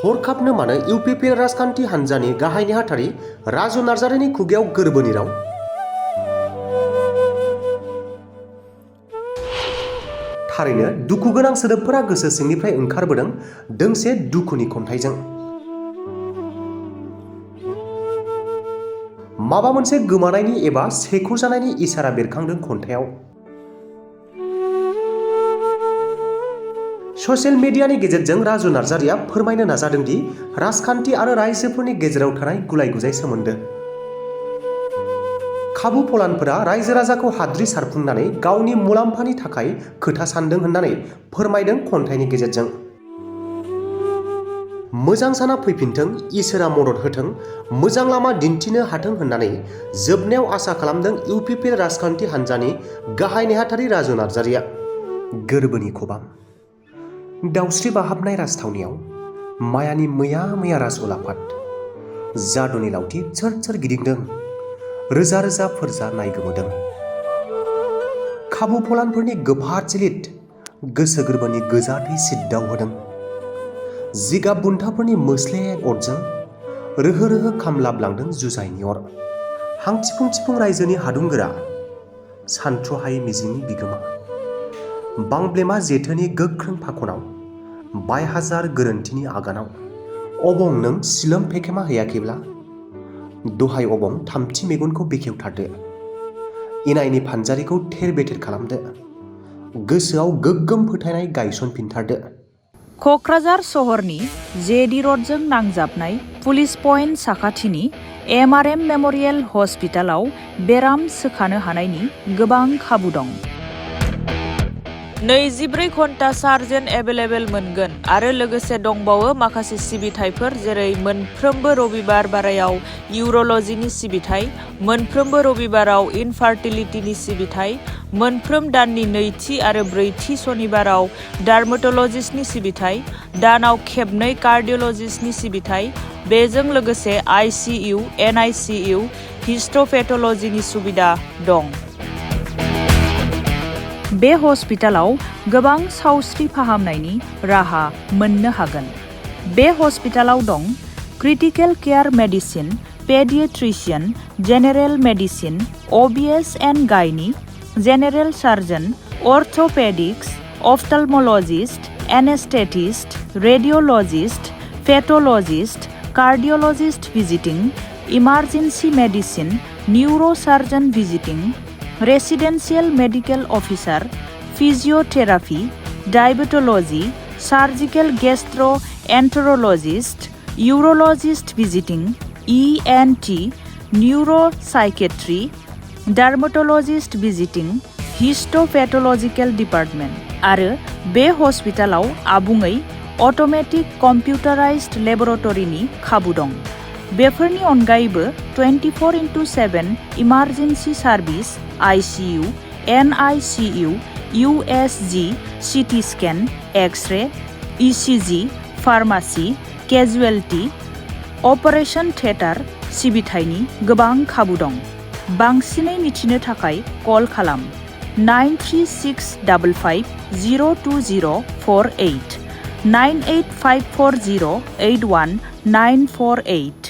हरखाबनो मानो इउपिपिएल राजखान्थि हान्जानि गाहाय नेहाथारि राजु नार्जारिनि खुगायाव गोरबोनि राव? थारैनो दुखु गोनां सोदोबफोरा गोसो सिंनिफ्राय ओंखारबोदों दोंसे दुखुनि खन्थाइजों। माबा मोनसे गोमानायनि एबा सेख'जानायनि इसारा बेरखांदों खन्थाइयाव। ससियेल मिडियानि गेजेरजों राजु नार्जारिया फोरमायनो नाजादों दि राजखान्थि आरो रायजोफोरनि गेजेराव थानाय गुलाय गुजाय सोमोन्दो। खाबु फलानफोरा रायजो राजाखौ हाद्रि सारफुंनानै गावनि मुलाम्फानि थाखाय खोथा सानदों होननानै फोरमायदों खन्थाइनि गेजेरजों। मोजां साना फैफिनथों, इसोरा मदद होथों, मोजां लामा दिन्थिनो हाथों होननानै जोबनायाव आसा खालामदों इउपिपिएल राजखान्थि हान्जानि गाहाय नेहाथारि राजु नार्जारिया। गोरबोनि खबाम। दावस्रि बाहाबनाय राजथावनियाव मायानि मैया मैया राजउलाफाद। जादुनि लावथि सोर सोर गिदिंदों, रोजा रोजा फोरजा नायगोमोदों। खाबु फलानफोरनि गोफार जिलिद, गोसो गोरबोनि गोजा थै सिद्दाव होदों। जिगाब बुन्थाफोरनि मोस्लेब अरजों रोहो रोहो खामलाबलांदों जुजाइनि अर। हां थिफुं थिफुं रायजोनि हादुंगोरा, सानथ्र'हायै मिजिंनि बिगोमा। बांब्लेमा जेथोनि गोख्रों फाखनाव, बाय हाजार गोरोन्थिनि आगानाव। अबं नों सिलोम फेखेमा हैयाखैब्ला, दहाय अबं थामथि मेगनखौ बेखेवथारदो। इनायनि फानजारिखौ थेर बेथेर खालामदो। गोसोआव गोग्गोम फोथायनाय गायसनफिनथारदो। क'क्राझार सहरनि जेडि र'डजों नांजाबनाय पुलिस पइन्ट साखाथिनि एमआरएम मेम'रियेल हस्पिटालाव बेराम सोखानो हानायनि गोबां खाबु दं। 24 घन्टा सार्जेन एभेलेबेल मोनगोन आरो लोगोसे दंबावो माखासे सिबिथायफोर जेरै मोनफ्रोमबो रबिबार बारायाव इउर'लजिनि सिबिथाय, मोनफ्रोमबो रबिबाराव इनफार्टिलिटिनि सिबिथाय, मोनफ्रोम दाननि नैथि आरो ब्रैथि सनिबाराव डार्मेट'लजिस्टनि सिबिथाय, दानाव खेबनै कार्डिय'लजिस्टनि सिबिथाय, बेजों लोगोसे आइसिइउ, एनआइसिइउ, हिस्ट'पेथ'लजिनि सुबिदा दं। बे हस्पिटालाव गोबां सावस्रि फाहामनायनि राहा मोननो हागोन। बे हस्पिटालाव दं critical care medicine, paediatrician, general medicine, obs and gynae, general surgeon, orthopaedics, ophthalmologist, anaesthetist, radiologist, pathologist, cardiologist visiting, emergency medicine, neurosurgeon visiting, residential medical officer, physiotherapy, diabetology, surgical gastroenterologist, urologist visiting, ENT, neuropsychiatry, dermatologist visiting, histopathological department. आरो बे हस्पिटालाव आबुङै automatic कम्पिउटाराइज्ड लेबरेटरिनि खाबु दं। बेफोरनि अनगायैबो 24x7 emergency service, ICU, NICU, USG, CT scan, X-ray, ECG, pharmacy, casualty, operation theatre सिबिथायनि गोबां खाबु दं। बांसिनै मिथिनो थाखाय कल खालाम 9365502048 98540819448।